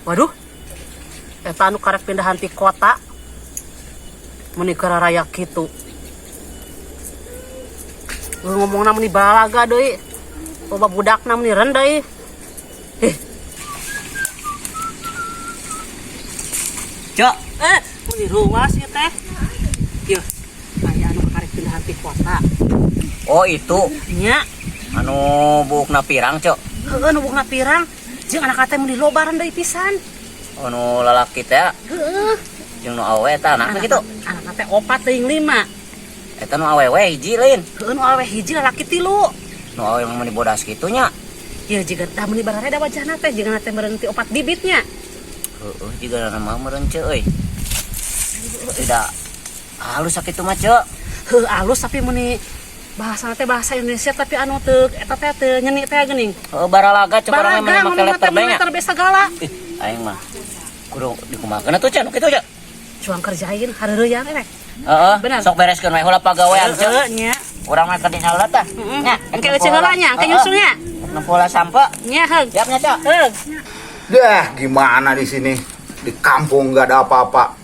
Waduh. Eta anu karek pindahan ti kota. Meni keur raya kitu. Lu ngomongna meni balaga deui. Loba budakna meni rendah ih. Ih, Cok, meni ruas ieu teh. Yeuh, aya anu karek pindahan ti kota. Oh itu, Nya, anu buukna pirang, Cok. Heueuh, nu buukna pirang. Jeung anak teh meni loba rendah pisan. Anu lalaki teh, Heueuh. jeung nu awewe eta anakna gitu. Anak teh opat teuing lima. Eta nu awewe hiji lain. Heueuh, nu awewe hiji, lalaki tilu. Nu awewe mah meni bodas kitu nya. Ya jiga tah meni barareda wajahna teh, jiga teh meureun ti opat bibitnya. Heueuh, jiga mah meureun, Ceu euy. Tidak halus sakitu mah, Ceu. Heuh, alus, tapi meni bahasa teh bahasa Indonesia, tapi anu teu eta teh teu nyeni teh geuning. Heueuh, baralaga cek urang mah, make letter B nya. Letter B segala. Ih, aing mah kudu dikumahakeun atuh, Ceu, nu kitu, Ceu. Cuang kerjain hareureuyang rek. Heeh, Bener. sok bereskeun we heula pagawean, Ceu. Heeh nya. Urang mah keur heula tah. Heeh. Nya, Engke euceun heula nya, engke nyusulnya. Nempo heula sampe. Nya heug. Siap nya, Ceu. Heug. Dah, gimana di sini? Di kampung nggak ada apa-apa.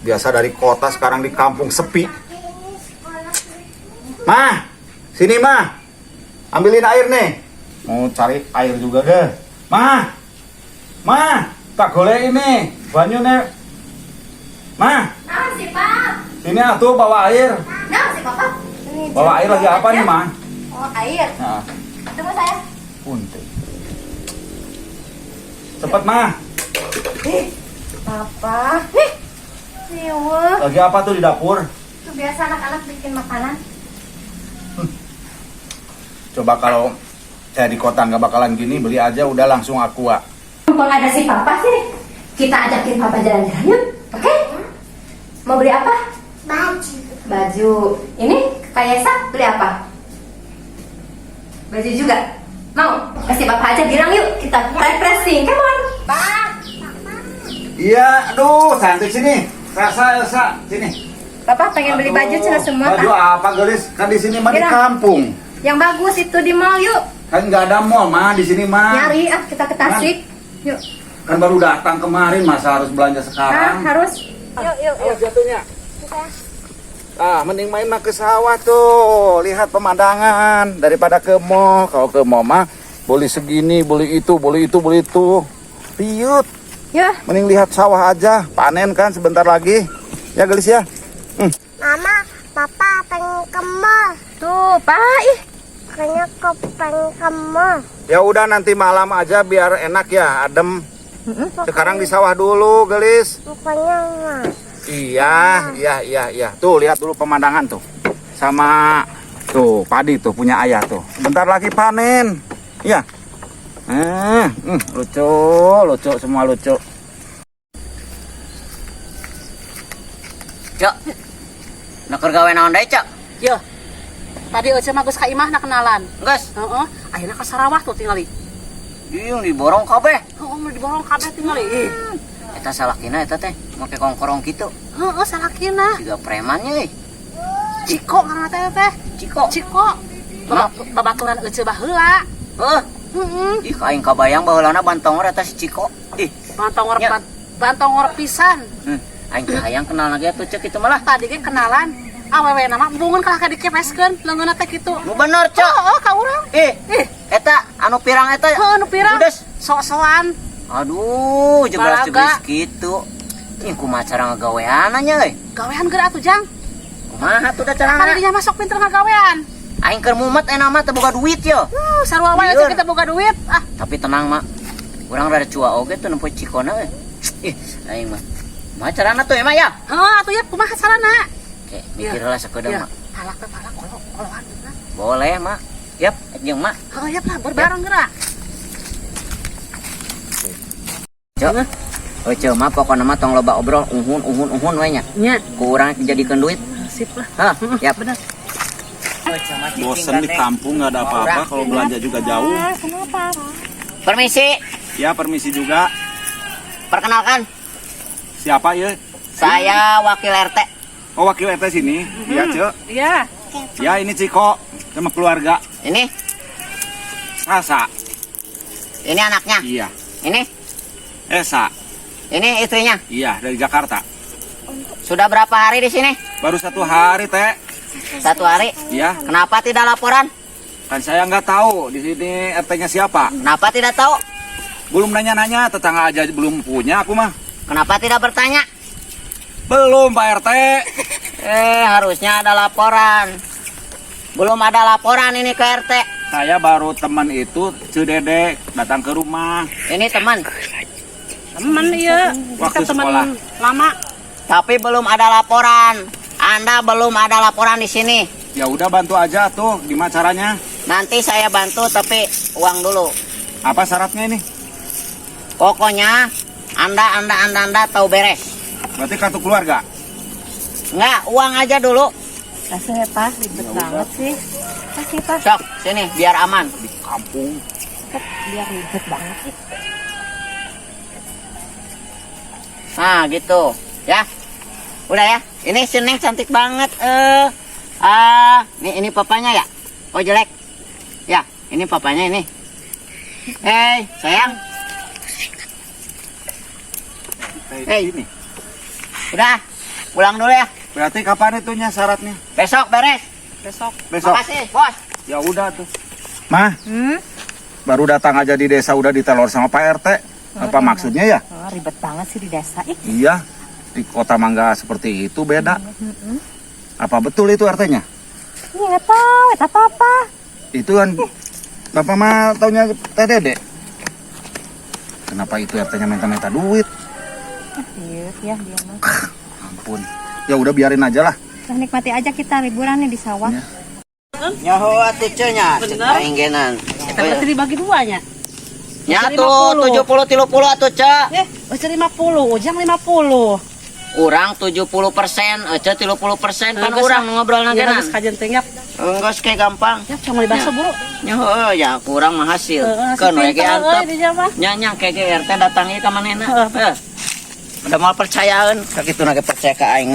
Biasa dari kota, sekarang di kampung sepi. Mah, sini, Mah. Ambilin air nih. Mau cari air juga deh. Mah, Mah, tak golek ini. Banyu nih. Mah, Nah, si Pak. Sini atuh bawa air. Nah, si Papa. Ini Bawa air lagi apa nih, Mah? Oh, air. Nah, Tunggu saya. Punten. Cepet, Mah. Ih, Papa. Nih. Siwa. Lagi apa tuh di dapur? Itu biasa anak-anak bikin makanan. Coba kalau saya di kota nggak bakalan gini, beli aja udah langsung Aqua. Mumpung ada si Papa sih. Kita ajakin Papa jalan-jalan yuk. Oke? Mau beli apa? Baju. Baju. Ini Kak Yesa beli apa? Baju juga. Mau? Kasih Papa aja bilang yuk. Kita refreshing. Come on. Pak. Iya, aduh, cantik sini. Rasa Elsa, sini. Papa pengen beli baju Aduh, cina semua. baju Pak. apa, gelis? Kan di sini mah di Kira. kampung. Yang bagus itu di mall yuk. Kan nggak ada mall mah di sini mah. Nyari ah, kita ke Tasik. Yuk. Kan baru datang kemarin, masa harus belanja Ah, sekarang? harus. Yuk, yuk, yuk. Awas jatuhnya. Ah, mending main mah ke sawah tuh, lihat pemandangan daripada ke mall. Kalau ke mall mah beli segini, beli itu, beli itu, beli itu. Piut. Yuk. Mending lihat sawah aja, panen kan sebentar lagi. Ya, gelis ya. Mama, Papa pengen ke mall. Tuh, Pak. Ih. Kayaknya ke pengen ke mall. Ya udah, nanti malam aja biar enak ya, adem. Sekarang di sawah dulu, gelis. Pokoknya mah. Iya. Tuh, lihat dulu pemandangan tuh. Sama tuh padi tuh punya ayah tuh. Sebentar lagi panen. Iya. Lucu, lucu, semua lucu. Cok. Nu keur gawe naon deui, Cok? Yo. Tadi Ece mah geus ka imahna kenalan. Geus. Heeh, ayeuna ka Sarawak tuh tingali. Ieu diborong kabeh. Heeh, mau diborong kabeh tingali. Ih. Eta salakina eta teh make kongkorong kitu. Heeh, salakina. Siga premannya euy. Ciko ngaranna teh teh. Ciko. Ciko. Babaturan Ece baheula. Heuh. Heeh. Ih, aing kabayang baheulana bantongor eta si Ciko. Ih, Bantongor. Ya. Bantongor pisan. Aing teh hayang kenal lagi atuh, Cek, itu malah. Tadi ge kenalan. Awewe nama embungeun kalah ka dikepeskeun leungeunna teh kitu. Nu bener, Cok. Heeh, ka urang. Ih, Ih, eta anu pirang eta. Heuh, nu pirang. Judes. Sok-sokan. Aduh, Balaga. jeblas-jeblis gitu. Ih, kumaha cara ngagaweananya euy? Gawean geura atuh, Jang. Kumaha tuh da Kan carana? dinya masuk pinter ngagawean. Aing keur mumet enak mah teu boga duit yo. Sarua wae Lieur. atuh kita boga duit. Ah, Tapi tenang, Mak. Urang rada cua oge tuh nempo Cikona euy. Ih, aing mah. Kumaha carana tuh emang ya? Heuh atuh ya, kumaha carana? Oke, mikir lah sakedeung, Ya, Mak. Palak teh palak kolo koloan geura. Boleh, Mak. Yap, jeung Mak. Heuh, yap lah berbareng geura. Cok. Oh, Cok, mah pokokna mah tong loba obrol, uhun uhun uhun we nya. Nya, Ku urang dijadikeun duit. Sip lah. Hah, yap. Bener. Bosen di kampung nggak ada apa-apa, kalau belanja juga jauh. Permisi, Ya, permisi juga. Perkenalkan, Siapa ya? Saya wakil RT. Oh, wakil RT sini. Iya, Cek. Iya. Ya, ini Ciko sama keluarga. Ini, Sasa. Ini anaknya. Iya. Ini, Esa. Ini istrinya. Iya, dari Jakarta. Sudah berapa hari di sini? Baru satu hari, Teh. Satu hari. Iya, Kenapa tidak laporan? Kan saya nggak tahu di sini RT-nya siapa. Kenapa tidak tahu? Belum nanya-nanya, tetangga aja belum punya aku mah. Kenapa tidak bertanya? Belum, Pak RT. Eh, harusnya ada laporan. Belum ada laporan ini ke RT. Saya baru teman itu, Ceu Dede, datang ke rumah. Ini teman, Teman, iya. Waktu Kita teman sekolah. lama. Tapi belum ada laporan. Anda belum ada laporan di sini. Ya udah, bantu aja tuh, gimana caranya? Nanti saya bantu, tapi uang dulu. Apa syaratnya ini? Pokoknya Anda tahu beres. Berarti kartu keluarga. Enggak, uang aja dulu. Kasih ya, Pak, ribet banget sih. Kasih, Pak. Sok, sini biar aman. Di kampung. Biar ribet banget sih. Nah, gitu. Ya. Udah ya. Ini si Neng cantik banget. Eh, ah, ini papanya ya? Oh, jelek. Ya, ini papanya ini. Hei, sayang. Hei. Ini. Udah, pulang dulu ya. Berarti kapan itunya syaratnya? Besok beres. Besok. Besok. Makasih, Bos. Ya udah tuh. Mah, Hmm? baru datang aja di desa udah ditelor sama Pak RT. Apa maksudnya ya? Oh, ribet banget sih di desa. Ih, Iya, di kota mangga seperti itu beda. Apa betul itu RT-nya? Iya, nggak tahu, itu apa-apa. Itu kan Bapak mah taunya Teh Dede. Kenapa itu RT-nya minta-minta duit? Iya, ya dia mah. Ampun. Ya udah, biarin aja lah. Nah, nikmati aja kita liburan nih di sawah. Iya. Nyaho atuh ce nya, cek Bener. aing genan. Kita berarti dibagi duanya. Nya tuh 70 30 atuh ce. Eh, Ece 50, Ujang 50. Urang 70%, ece 30%, pan urang nu ngobrol Ya, genan. geus kajen teh ngap. Enggeus kayak gampang. Ya, cuma beli bakso buru. Nya heueuh ya kurang mah hasil. Heeh, Keun we ge si pinter, antep. euy, di Jawa. Nya nya kayak ge RT datang ieu ka manehna. Heeh. Heuh. Udah mau percayaeun, sakitu ge percaya ka aing.